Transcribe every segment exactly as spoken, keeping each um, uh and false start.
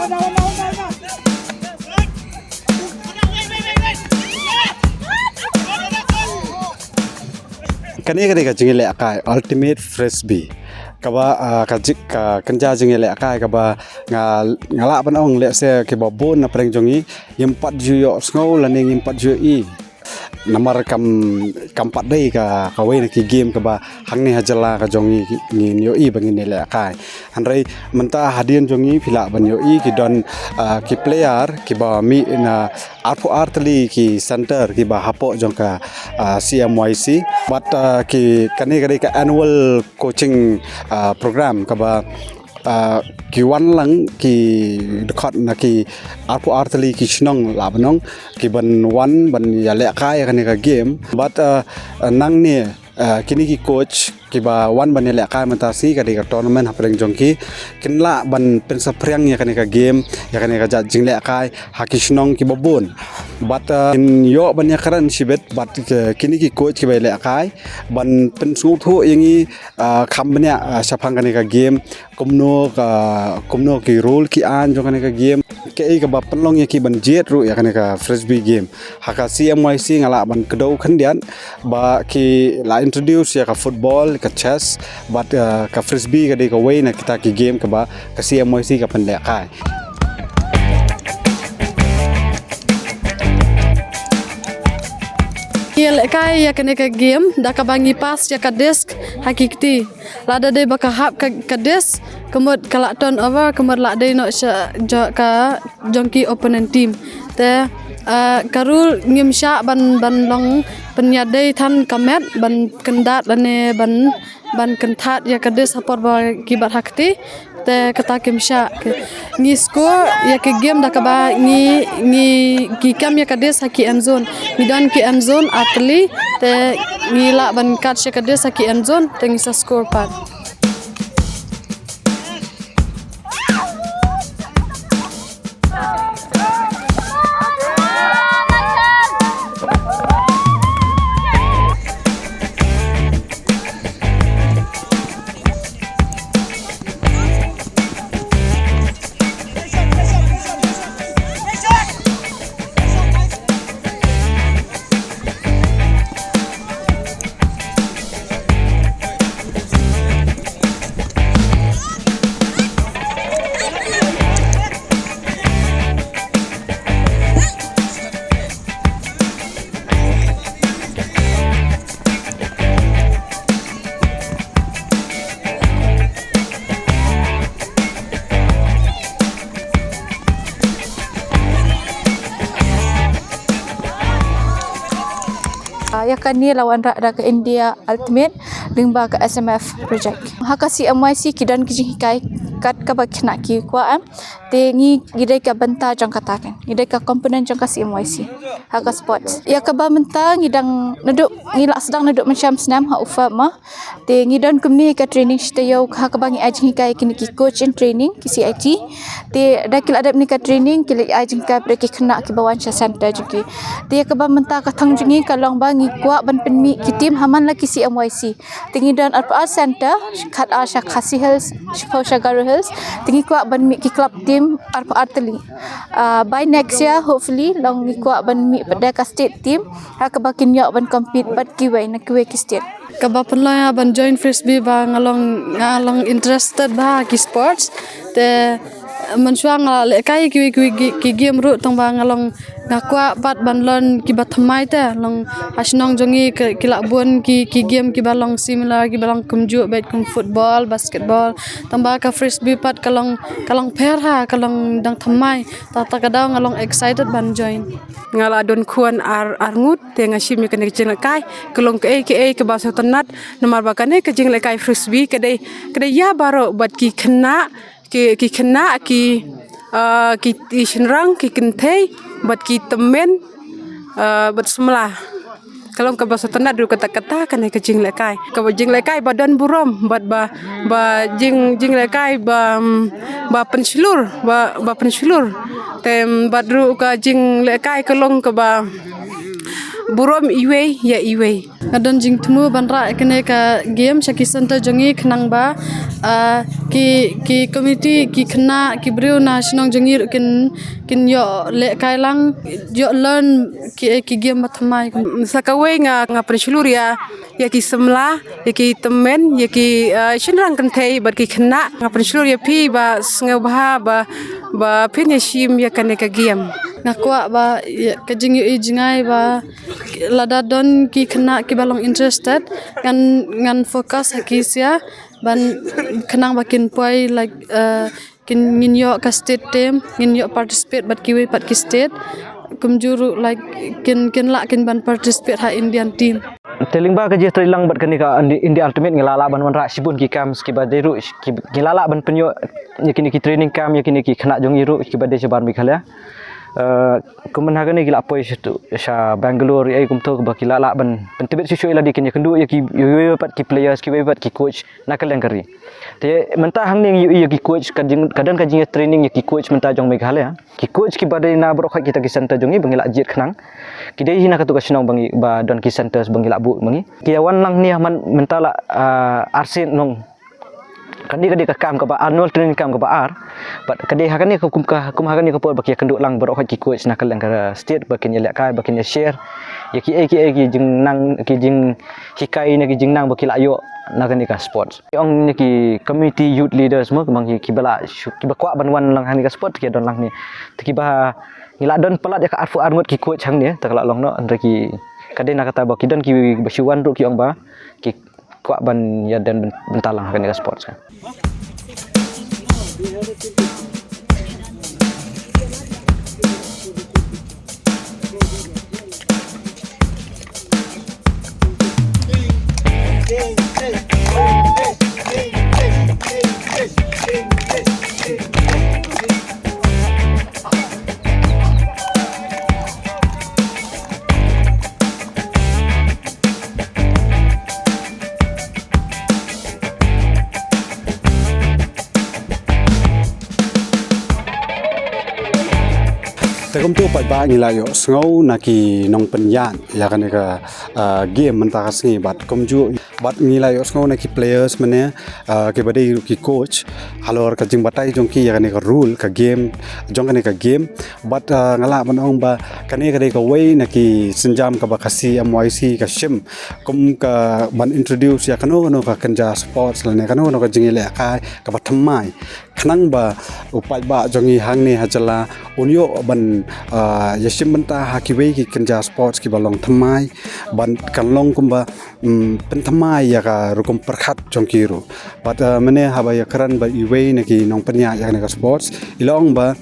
Kane ka dei ka jingïalehkai Ultimate Frisbee, kaba, ah, ka jik ka kynja jingïalehkai kaba nga, nga lah ban ong lehse kiba bun na pdeng jong ngi ngim pat ju ïohsngew lane ngim pat ju ïohi. Namar kam, kam pat dei ka, kawei na ki game kaba hangne ha jylla ka jong ngi ngin ïohi ba ngin ïalehkai. Hynrei mynta hadien jong ngi phi lah ban ïohi ki don, ah, ki player kiba mih na arphew ar tylli ki center kiba hapoh jong ka, ah, C M Y C. Bad, ah, ki, kane ka dei ka annual coaching, ah, program kaba, ah, ki wan lang ki dkhot na ki arphew ar tylli ki shnong lah ban ong, ki ban wan ban ïalehkai ïa kane ka game. Bad, ah, nangne, ah, kine ki coach kiba wan ban ïalehkai mynta shi ka dei ka tournament hapdeng jong ki, kin lah ban pynsaphriang ïa kane ka game, ïa kane ka jait jinglehkai ha ki shnong kiba bun. Bad, ah, kin ïoh ban ïakren shibit bad, ah, kine ki coach kiba ïalehkai ban pynsngewthuh ïa ngi, ah, kham bniah, ah, shaphang kane ka game, kumno ka, kumno ki rule ki aiñ jong kane ka game, kaei kaba pynlong ïa ki ban jied ruh ïa kane ka frisbee game. Ha ka C M Y C nga lah ban kdew khyndiat ba ki la introduce ïa ka football, ka chess, bad, ah, ka frisbee ka dei kawei na kita ki game kaba ka C M Y C ka pynlehkai. Ngi lehkai ïa kane ka game da kaba ngi pass ïa ka disc ha ki kti. Lada dei ba ka hap ka, ka disc, ka mut ka lah turn over, ka mut lah dei noh sha, jo-, ka jong ki opponent team. Te, ah, ka rule ngim shah ban, ban long pynïadei than ka met, ban kyndat lane ban, ban kynthat ïa ka disc ha por ba ki bat ha kti. Te kata kim shah. Ngi score ïa ka game da kaba ngi, ngi, ngi kam ïa ka disc ha ki end zone. Ngi don ki end zone ar tylli, te ngi lah ban catch ïa ka disc ha ki end zone, te ngi sa score pat. Ah, ïa kane la wanrah da ka India Ultimate lyngba ka S M F project. Ha ka C M Y C ki don ki jinghikai kat kaba khynnah ki kwah em. Te ngi, ngi dei ka bynta jong kata kan. Ngi dei ka component jong ka C M Y C ha ka sports. Ïa kaba mynta ngi dang naduh, ngi la sdang naduh mynshem snem ha u Feb mo. Te ngi don kumne ka training shi taïew ha kaba ngi ai jinghikai ïa kine ki coach in training, ki C I T. Te da ki la dep ne ka training ki la ai jinghikai pat ïa ki khynnah kiba wan sha center jong ki. Te ïa kaba mynta ka thong jong ngi ka long ba ngi kwah ban pynmih ki team ha man la ki C M Y C. Te ngi don arphew ar center, khat ar sha Khasi Hills, shiphew sha Garo Hills. Te ngi kwah ban mih ki club team arphew ar tylli. Ah, by next year, hopefully, long ngi kwah ban mih pat da ka state team ha kaba kin ïoh ban compete bad kiwei na kiwei ki state. Kaba pynlong ïa nga ban join frisbee ba nga long, nga long interested bha ha ki sports. Te mynshuwa nga la lehkai kiwei kiwei ki, ki game ruh tang ba nga long, nga kwah pat ban long kiba thymmai te, long ha shnong jong ngi ki, ki la bun ki, ki game kiba long similar, kiba long kumjuh bad kum football, basketball. Tang ba ka frisbee pat ka long, ka long pher ha, ka long dang thymmai. Ta, ta ka daw nga long excited ban join. Nga la don khun ar, ar ngut, te nga shim ïa kane ka jinglehkai ka long kaei kaei kaba sngewtynnat, namar ba kane ka jinglehkai frisbee ka dei, ka dei ïa baroh bad ki khynnah, ki, ki khynnah, ki, ah, ki, ki shynrang, ki kynthei, bad ki tymmen, ah, bad samla. Ka long kaba sngewtynnat ruh katta katta kane ka jinglehkai. Kaba jinglehkai ba don burom, bad ba, ba jing, jinglehkai ba, mm, ba pynshlur, ba, ba pynshlur. Te, mm, bad ruh ka jinglehkai ka long kaba, Burom iwei ïa iwei. Nga don jingthmu ban rah kane ka game sha ki center jong ngi khnang ba, ah, ki, ki community, ki khynnah, ki briew na shnong jong ngi ruh kin, kin ïoh lehkai lang, ïoh learn ki, ki game ba thymmai. Sa kawei nga, nga pynshlur ïa, ïa ki samla, ïa ki tymmen, ïa ki, ah, shynrang kynthei bad ki khynnah. Nga pynshlur ïa phi ba sngewbha ba, ba phin ïa shim ïa kane ka game. Nga kwah ba ïa ka jingïohi jngai ba lada don ki khynnah kiba long interested, ngan, ngan focus ha ki sha ban khnang ba kin poi, like, uh, kin, ngin ïoh ka state team, ngin ïoh participate bad kiwei pat ki state. Kumjuh ruh, like, kin, kin lah kin ban participate ha Indian team. Te lyngba ka jingtrei lang bad kane ka Indi-, India Ultimate ngi la lah ban wanrah shibun ki camps kiba dei ruh ki, ngi la lah ban pynïoh ïa kine ki training camp ïa kine ki khynnah jong ngi ruh kiba dei shabar Meghalaya. Eh, kumne ha kane ki la poi sha, sha Bangalore ei kumto ba ki la lah ban pyntbit shuh shuh ïa lade, kin ïakynduh ïa ki, ïa, ïa, ïa pat ki players, kiwei pat ki coach na ka liang ka ri. Te mynta hangne ngi ïohi ïa ki coach, ka jing, ka don ka jingïatraining ïa ki coach mynta jong Meghalaya. Ki coach kiba dei na baroh khoit kita ki center jong ngi ba ngi la jied khnang. Ki dei hi na katu ka shnong ba ngi, ba don ki centers ba ngi la buh ma ngi. Ki ïa wan lang hangne mynta la, ah, arsien nong. Kane ka dei ka camp kaba ar, annual training camp kaba ar. Bad ka dei ha kane ka kum ka, kum ha kane ka por ba ki ïakynduh lang baroh khoit ki coach na ka liang ka state ba kin ïalehkai, ba kin ïashare ïa kiei kiei ki jingnang, ki jinghikai ne ki jingnang ba ki la ïoh na kane ka sports. Ong ne ki community youth leaders mo, ba ngi kiba la shu, kiba kwah ban wan lang ha kane ka sports ki don lang hangne. Te kiba ngi la don palat ïa ka arphew ar ngut ki coach hangne, te ka la long noh, hynrei ki, ka dei na kata ba ki don kiba shu wan ruh ki ong ba ki kwah ban ïa don byn-, bynta lang ha kane ka sports ka. Te kumto pat ba ngi la ïohsngew na ki nongpynïaid ïa kane ka, ah, game mynta ka sngi bad kumjuh bad ngi la ïohsngew na ki players mane, ah, kiba dei ki coach halor ka jingbatai jong ki ïa kane ka rule ka game, jong kane ka game. Bad, ah, nga lah ban ong ba kane ka dei kawei na ki sienjam kaba ka C M Y C ka shim kum ka ban introduce ïa kano kano ka kynja sports lane kano kano ka jingïalehkai kaba thymmai, khnang ba u paidbah jong ngi hangne ha jylla un ïoh ban, ah, ïashim bynta ha kiwei ki kynja sports kiba long thymmai, ban kan long kumba, mm, pynthymmai ïa ka rukom pyrkhat jong ki ruh. Bad, ah, mynne haba ïakren bad iwei na ki nongpynïaid ïa kane ka sports, i la ong ba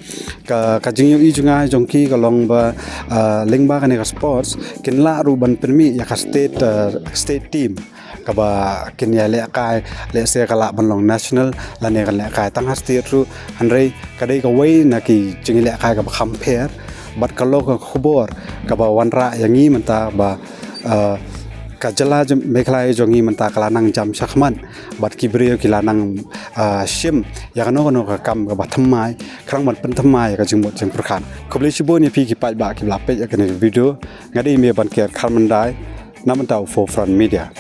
ka, ka jingïohi jngai jong ki ka long ba, ah, lyngba kane ka sports kin lah ruh ban pynmih ïa ka state, ah, state team kaba kin ïalehkai, lehse ka lah ban long national lane kan lehkai tang ha state ruh, hynrei ka dei kawei na ki jingïalehkai kaba kham pher. Bad ka long ka khubor kaba wanrah ïa ngi mynta ba, ah, ka jylla jong, Meghalaya jong ngi mynta ka la nang jam shakhmat bad ki briew ki la nang, ah, shim ïa kano kano ka kam kaba thymmai, khnang ban pynthymmai ïa ka jingmut jingpyrkhat. Khublei shibun ïa phi ki paidbah kiba la peit ïa kane ka video. Nga dei Mebanker Kharmyndai na bynta u Forefront Media.